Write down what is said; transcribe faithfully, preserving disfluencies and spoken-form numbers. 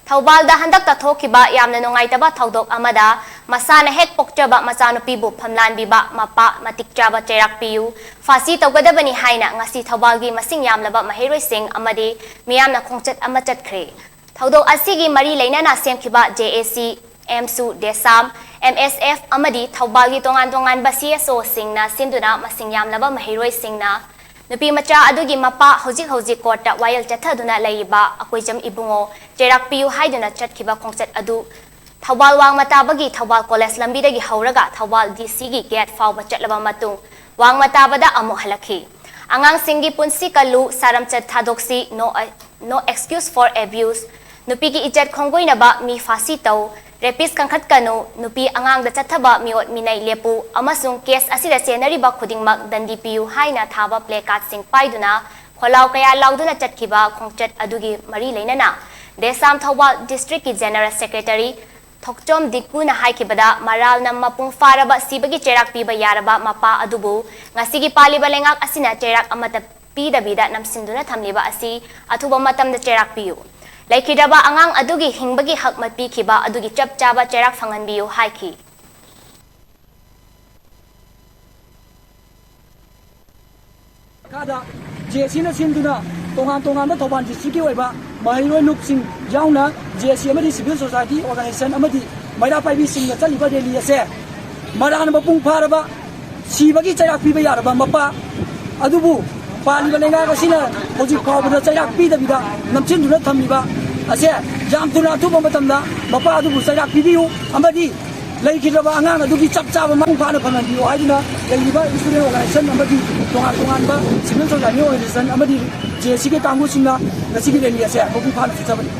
ꯊꯧꯕꯥꯜꯗ ꯍꯟꯗꯛꯇ ꯊꯣꯛꯈꯤꯕ ꯌꯥꯝꯅ ꯅꯨꯡꯉꯥꯏꯇꯕ ꯊꯧꯗꯣꯛ ꯑꯃꯗ ꯃꯁꯥꯅ ꯍꯦꯛ ꯄꯣꯛꯆꯕ ꯃꯆꯥꯅꯨꯄꯤꯕꯨ ꯐꯝꯂꯥꯟꯕꯤꯕ ꯃꯄꯥ ꯃꯇꯤꯛ ꯆꯥꯕ ꯆꯩꯔꯥꯛ ꯄꯤꯌꯨ, ꯐꯥꯁꯤ ꯇꯧꯒꯗꯕꯅꯤ ꯍꯥꯏꯅ ꯉꯁꯤ ꯊꯧꯕꯥꯜꯒꯤ ꯃꯁꯤꯡ ꯌꯥꯝꯂꯕ ꯃꯍꯩꯔꯣꯏꯁꯤꯡ ꯑꯃꯗꯤ ꯃꯤꯌꯥꯝꯅ ꯈꯣꯡꯆꯠ ꯑꯃ ꯆꯠꯈ꯭ꯔꯦ꯫ ꯊꯧꯗꯣꯛ ꯑꯁꯤꯒꯤ ꯃꯔꯤ ꯂꯩꯅꯅ ꯁꯦꯝꯈꯤꯕ ꯖꯦ ꯑꯦ ꯁꯤ, ꯑꯦꯝꯁꯨ, ꯗꯦꯁꯥꯝ, ꯑꯦꯝ ꯑꯦꯁ ꯑꯦꯐ ꯑꯃꯗꯤ ꯊꯧꯕꯥꯜꯒꯤ ꯇꯣꯉꯥꯟ ꯇꯣꯉꯥꯟꯕ ꯁꯤ ꯑꯦꯁ ꯑꯣꯁꯤꯡꯅ ꯁꯤꯟꯗꯨꯅ ꯃꯁꯤꯡ ꯌꯥꯝꯂꯕ ꯃꯍꯩꯔꯣꯏꯁꯤꯡꯅ ꯅꯨꯄꯤ ꯃꯆꯥ ꯑꯗꯨꯒꯤ ꯃꯄꯥ ꯍꯧꯖꯤꯛ ꯍꯧꯖꯤꯛ ꯀꯣꯔꯠꯇ ꯋꯥꯌꯦꯜ ꯆꯠꯊꯗꯨꯅ ꯂꯩꯔꯤꯕ ꯑꯀꯣꯏꯖꯝ ꯏꯕꯨꯡꯉꯣ ꯆꯩꯔꯥꯛ ꯄꯤꯌꯨ ꯍꯥꯏꯗꯨꯅ ꯆꯠꯈꯤꯕ ꯈꯣꯡꯆꯠ ꯑꯗꯨ ꯊꯧꯕꯥꯜ ꯋꯥꯡꯃ ꯇꯥꯕꯒꯤ ꯊꯧꯕꯥꯜ ꯀꯣꯂꯦꯖ ꯂꯝꯕꯤꯗꯒꯤ ꯍꯧꯔꯒ ꯊꯧꯕꯥꯜ ꯗꯤ ꯁꯤꯒꯤ ꯒꯦꯠ ꯐꯥꯎꯕ ꯆꯠꯂꯕ ꯃꯇꯨꯡ ꯋꯥꯡꯃ ꯇꯥꯕꯗ ꯑꯃꯨꯛ ꯍꯜꯂꯛꯈꯤ꯫ ꯑꯉꯥꯡꯁꯤꯡꯒꯤ ꯄꯨꯟꯁꯤ ꯀꯜꯂꯨ, ꯁꯥꯔꯝꯆꯠ ꯊꯥꯗꯣꯛꯁꯤ, no, no excuse for abuse, ꯅꯨꯄꯤꯒꯤ ꯏꯖꯠ ꯈꯣꯡꯒꯣꯏꯅꯕ ꯃꯤ ꯐꯥꯁꯤ ꯇꯧ, ꯔꯦꯄꯤꯁ ꯀꯟꯈꯠꯀꯅꯨ, ꯅꯨꯄꯤ ꯑꯉꯥꯡꯗ ꯆꯠꯊꯕ ꯃꯤꯑꯣꯠ ꯃꯤꯅꯩ ꯂꯦꯞꯄꯨ ꯑꯃꯁꯨꯡ ꯀꯦꯁ ꯑꯁꯤꯗ ꯆꯦꯟꯅꯔꯤꯕ ꯈꯨꯗꯤꯡꯃꯛ ꯗꯟꯗꯤ ꯄꯤꯌꯨ ꯍꯥꯏꯅ ꯊꯥꯕ ꯄ꯭ꯂꯦ ꯀꯥꯔꯗꯁꯤꯡ ꯄꯥꯏꯗꯨꯅ ꯈꯣꯜꯂꯥꯎ ꯀꯌꯥ ꯂꯥꯎꯗꯨꯅ ꯆꯠꯈꯤꯕ ꯈꯣꯡꯆꯠ ꯑꯗꯨꯒꯤ ꯃꯔꯤ ꯂꯩꯅꯅ ꯗꯦꯁꯥꯝ ꯊꯧꯕꯥꯜ ꯗꯤꯁꯇ꯭ꯔꯤꯛꯀꯤ ꯖꯦꯅꯔꯦꯜ ꯁꯦꯀ꯭ꯔꯦꯇꯔꯤ ꯊꯣꯛꯆꯣꯝ ꯗꯤꯀꯨꯅ ꯍꯥꯏꯈꯤꯕꯗ, ꯃꯔꯥꯜꯅ ꯃꯄꯨꯡ ꯐꯥꯔꯕ ꯁꯤꯕꯒꯤ ꯆꯩꯔꯥꯛ ꯄꯤꯕ ꯌꯥꯔꯕ ꯃꯄꯥ ꯑꯗꯨꯕꯨ ꯉꯁꯤꯒꯤ ꯄꯥꯜꯂꯤꯕ ꯂꯩꯉꯥꯛ ꯑꯁꯤꯅ ꯆꯩꯔꯥꯛ ꯑꯃꯠꯇ ꯄꯤꯗꯕꯤꯗ ꯅꯝꯁꯤꯟꯗꯨꯅ ꯊꯝꯂꯤꯕ ꯑꯁꯤ ꯑꯊꯨꯕ ꯃꯇꯝꯗ ꯆꯩꯔꯥꯛ ꯄꯤꯌꯨ, ꯂꯩꯈꯤꯗ꯭ꯔꯕ ꯑꯉꯥꯡ ꯑꯗꯨꯒꯤ ꯍꯤꯡꯕꯒꯤ ꯍꯛ ꯃꯠ ꯄꯤꯈꯤꯕ ꯑꯗꯨꯒꯤ ꯆꯞ ꯆꯥꯕ ꯆꯩꯔꯥꯛ ꯐꯪꯍꯟꯕꯤꯌꯨ ꯍꯥꯏꯈꯤ꯫ ꯃꯈꯥꯗ ꯖꯦ ꯑꯦ ꯁꯤꯅ ꯁꯤꯟꯗꯨꯅ ꯇꯣꯉꯥꯟ ꯇꯣꯉꯥꯟꯕ ꯊꯧꯕꯥꯜ ꯗꯤꯁꯇ꯭ꯔꯤꯛꯀꯤ ꯑꯣꯏꯕ ꯃꯍꯩꯔꯣꯏ ꯂꯨꯞꯁꯤꯡ ꯌꯥꯎꯅ ꯖꯦ ꯑꯦ ꯁꯤ ꯑꯃꯗꯤ ꯁꯤꯚꯤꯜ ꯁꯣꯁꯥꯏꯇꯤ ꯑꯣꯔꯒꯅꯥꯏꯖꯦꯁꯟ ꯑꯃꯗꯤ ꯃꯩꯔꯥ ꯄꯥꯏꯕꯤꯁꯤꯡꯅ ꯆꯠꯂꯤꯕ ꯔꯦꯂꯤ ꯑꯁꯦ ꯃꯔꯥꯟ ꯃꯄꯨꯡ ꯐꯥꯔꯕ ꯁꯤꯕꯒꯤ ꯆꯩꯔꯥꯛ ꯄꯤꯕ ꯌꯥꯔꯕ ꯃꯄꯥ ꯑꯗꯨꯕꯨ ꯄꯥꯜꯂꯤꯕ ꯂꯩꯉꯥꯛ ꯑꯁꯤꯅ ꯍꯧꯖꯤꯛ ꯐꯥꯎꯕꯗ ꯆꯩꯔꯥꯛ ꯄꯤꯗꯕꯤꯗ ꯅꯝꯁꯤꯟꯗꯨꯅ ꯊꯝꯂꯤꯕ ꯑꯁꯦ ꯌꯥꯝ ꯊꯨꯅ ꯑꯊꯨꯕ ꯃꯇꯝꯗ ꯃꯄꯥ ꯑꯗꯨꯕꯨ ꯆꯩꯔꯥꯛ ꯄꯤꯕꯤꯌꯨ ꯑꯃꯗꯤ ꯂꯩꯈꯤꯗ꯭ꯔꯕ ꯑꯉꯥꯡ ꯑꯗꯨꯒꯤ ꯆꯞ ꯆꯥꯕ ꯃꯄꯨꯡ ꯐꯥꯅ ꯐꯪꯍꯟꯕꯤꯌꯨ ꯍꯥꯏꯗꯨꯅ ꯂꯩꯔꯤꯕ ꯏꯁꯇꯨꯗꯦꯟ ꯑꯣꯔꯒꯅꯥꯏꯖꯦꯁꯟ ꯑꯃꯗꯤ ꯇꯣꯉꯥꯟ ꯇꯣꯉꯥꯟꯕ ꯁꯤꯚꯤꯜ ꯁꯣꯁꯥꯏꯇꯤ ꯑꯣꯔꯒꯅꯥꯏꯖꯦꯁꯟ ꯑꯃꯗꯤ ꯖꯦ ꯑꯦ ꯁꯤꯒꯤ ꯀꯥꯡꯕꯨꯁꯤꯡꯅ ꯉꯁꯤꯒꯤ ꯔꯦꯂꯤ ꯑꯁꯦ ꯃꯄꯨꯡ ꯐꯥꯅ ꯆꯠꯆꯕꯅꯤ꯫